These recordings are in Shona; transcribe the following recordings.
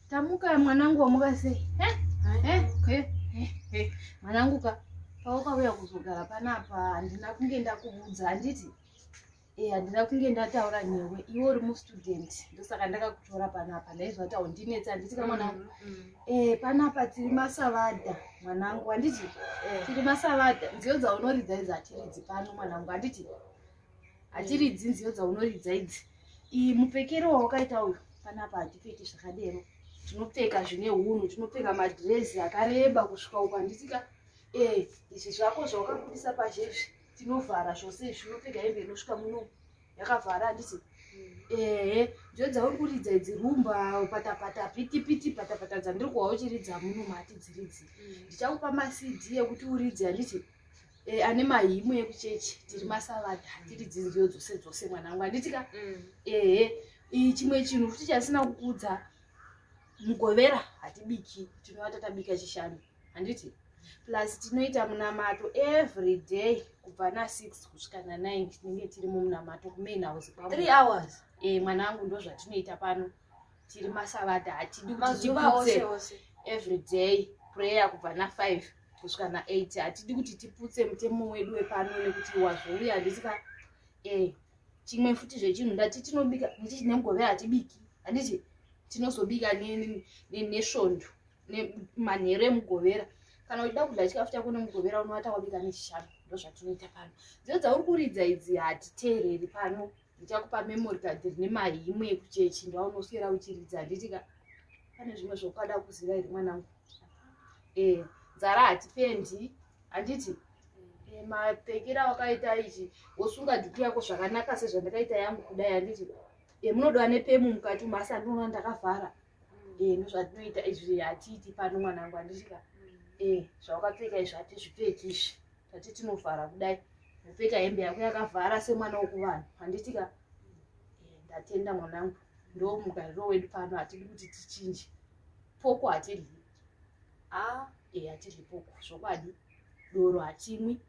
Tamuka mwanangu, wamuka sei? Mwanangu ka, pawakauya kuzogara panapa handina kunge ndakuudza, handiti? Handina kunge ndataura newe, iwe uri mustudent, ndosaka ndakakutora panapa. Ndaizwa kuti haundinetsi, handiti ka mwanangu? Panapa tiri masavadha mwanangu, handiti? Tiri masavadha. Nziyo dzaunoridza idzi hatiridzi pano mwanangu, handiti? Hatiridzi nziyo dzaunoridza idzi. Iyi mupfekero wawakaita uyu panapa hatipfeki zvakadero. Tinopfeka zvine hunhu, tinopfeka madhirezi akareba kusvika uko, handiti ka? Izvi zvako zvawakabudisa pazhe izvi tinovhara zvose izvi, tinopfeka hembe inosvika muno yakavhara, handiti? Ehe, nziyo dzauri kuridza idzi, rumba patapata pitipiti patapata dzandiri kuwa uchiridza muno matidziridzi. Ndichakupa maCD ekuti uridze, handiti? Ane mahimu ekuchechi. Tiri masavadha, hatiridzi nziyo dzose dzose mwanangu, handiti ka? Ehe, chimwe chinhu futi chasina kukuudza, Mugovera hatibiki, tinova tatabika Chishanu, handiti? Plus tinoita munamato every day kubva na6 kusvika na9, tinenge tiri mumunamato kumain house. 3 hours? Mwanangu, ndo zvatinoita pano. Tiri masavadha, hatidi kuti tiputse. Every day prayer kubva na5 kusvika na8. Hatidi kuti tiputse mutemo wedu wepano nekuti wazouya, handiti ka? Chimwe futi zvechinhu, ndati tinobika neMugovera hatibiki, handiti? Tinozobika neSvondo manheru eMugovera. Kana uchida kudya chikafu chako neMugovera, unovata wabika neChishanu. Ndo zvatinoita pano. Nziyo dzauri kuridza idzi hatiteereri pano. Ndichakupa memory card rine mahimu ekuchechi, ndaunoswera uchiridza, handiti ka? Pane zvimwe zvokwada kuziva here mwanangu? Nzara hatipendi, handiti? Mapfekero awakaita ichi, wosunga dhuku yako zvakanaka sezvandakaita yangu kudai, handiti? Munodiwa nepemu mukati umu, asi andinoona ndakavhara. Ndozvatinoita izvi, hatiiti pano mwanangu, handiti ka? Zvawakapfeka izvi hatizvipfeki izvi, tati tinovhara kudai. Wopfeka hembe yako yakavhara semwana wekuvanhu, handiti ka? Ndatenda mwanangu, ndo mugariro wedu pano, hatidi kuti tichinje. Poko hatiryi. Hatiryi poko zvokwadi, doro hatimwi.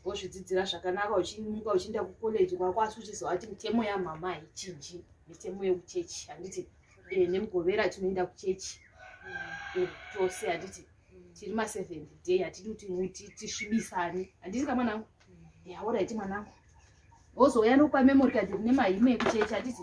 Wozvidzidzira zvakanaka, uchimuka uchienda kukoleji kwako, asi uchiziva kuti mitemo yamama haichinji, mitemo yekuchechi, handiti? NeMugovera tinoenda kuchechi tose, handiti? Tiri maseventh day, hatidi kuti tisvibisane, handiti ka mwanangu? Alright mwanangu, wozouya nokupa memory card rine mahimu ekuchechi, handiti?